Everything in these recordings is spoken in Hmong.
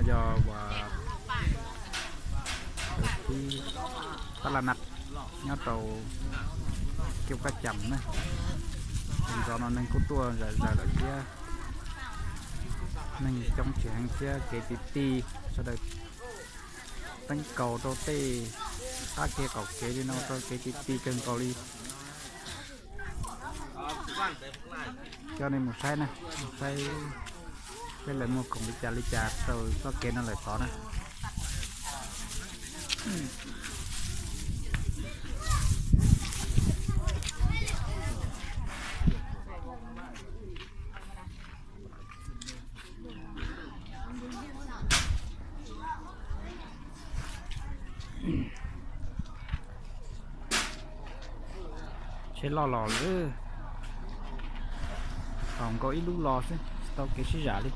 Yog uas tus tib tab laj nab nyob rau Kiab Kab Cam na. Tus ntxov no neeg kuj tuaj zom zaws lawm thiab, neeg coob tsis heev thiab kev ti ti, sawv daws teeb kaus rau tej qab kev qaum kev li no rau kev ti ti kawg nkaus li. Coj nej mus saib na, mus saib peb lawv muag khoom li cas li cas rau txoj kev no lawm tod na. Tsheb loj los lawm, thaum nkaus ib lub los xwb tsis tau kev sib zam li.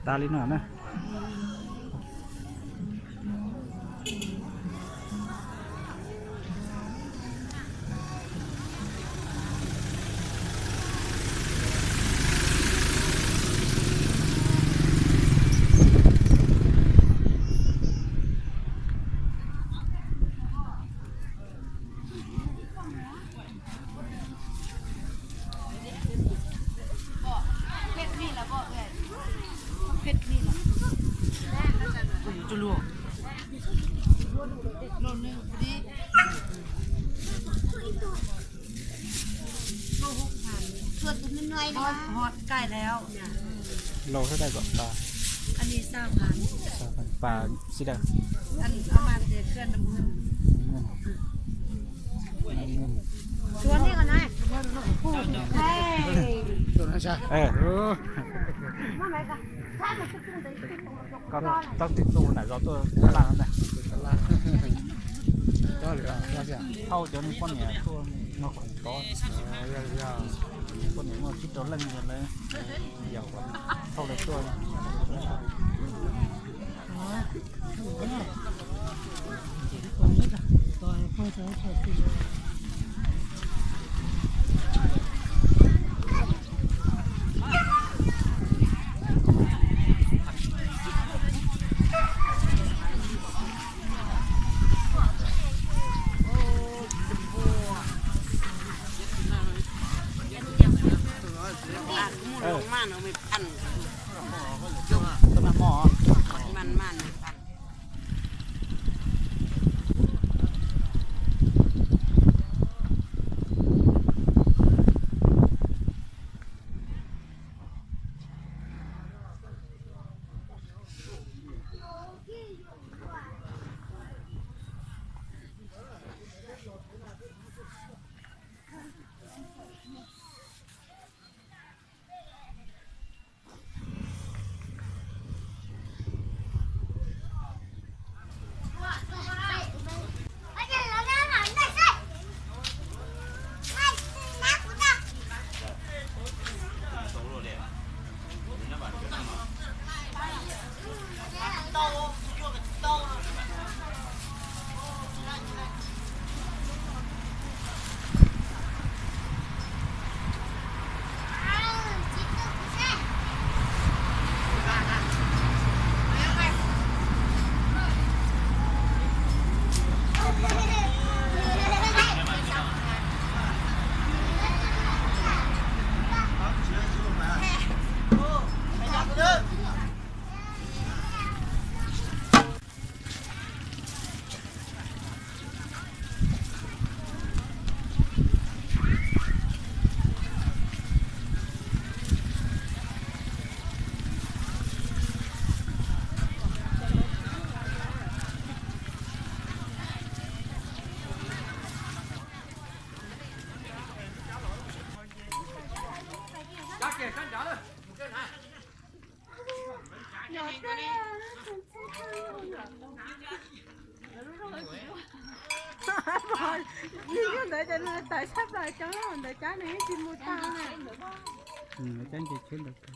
Tas li no na. Lou thiab daj kom pas. Pas xib dawg. Koj tau tib tug nam zos tuaj laj na. Thauj cov poj niam tuaj noj khoom tod. Poj niam muaj tsib rau leej lawm, yog thauj lawv tuaj. Ntawd ces nws tawv tshaj plaws coob ntawd, cab nws yeej tsis mus tau na.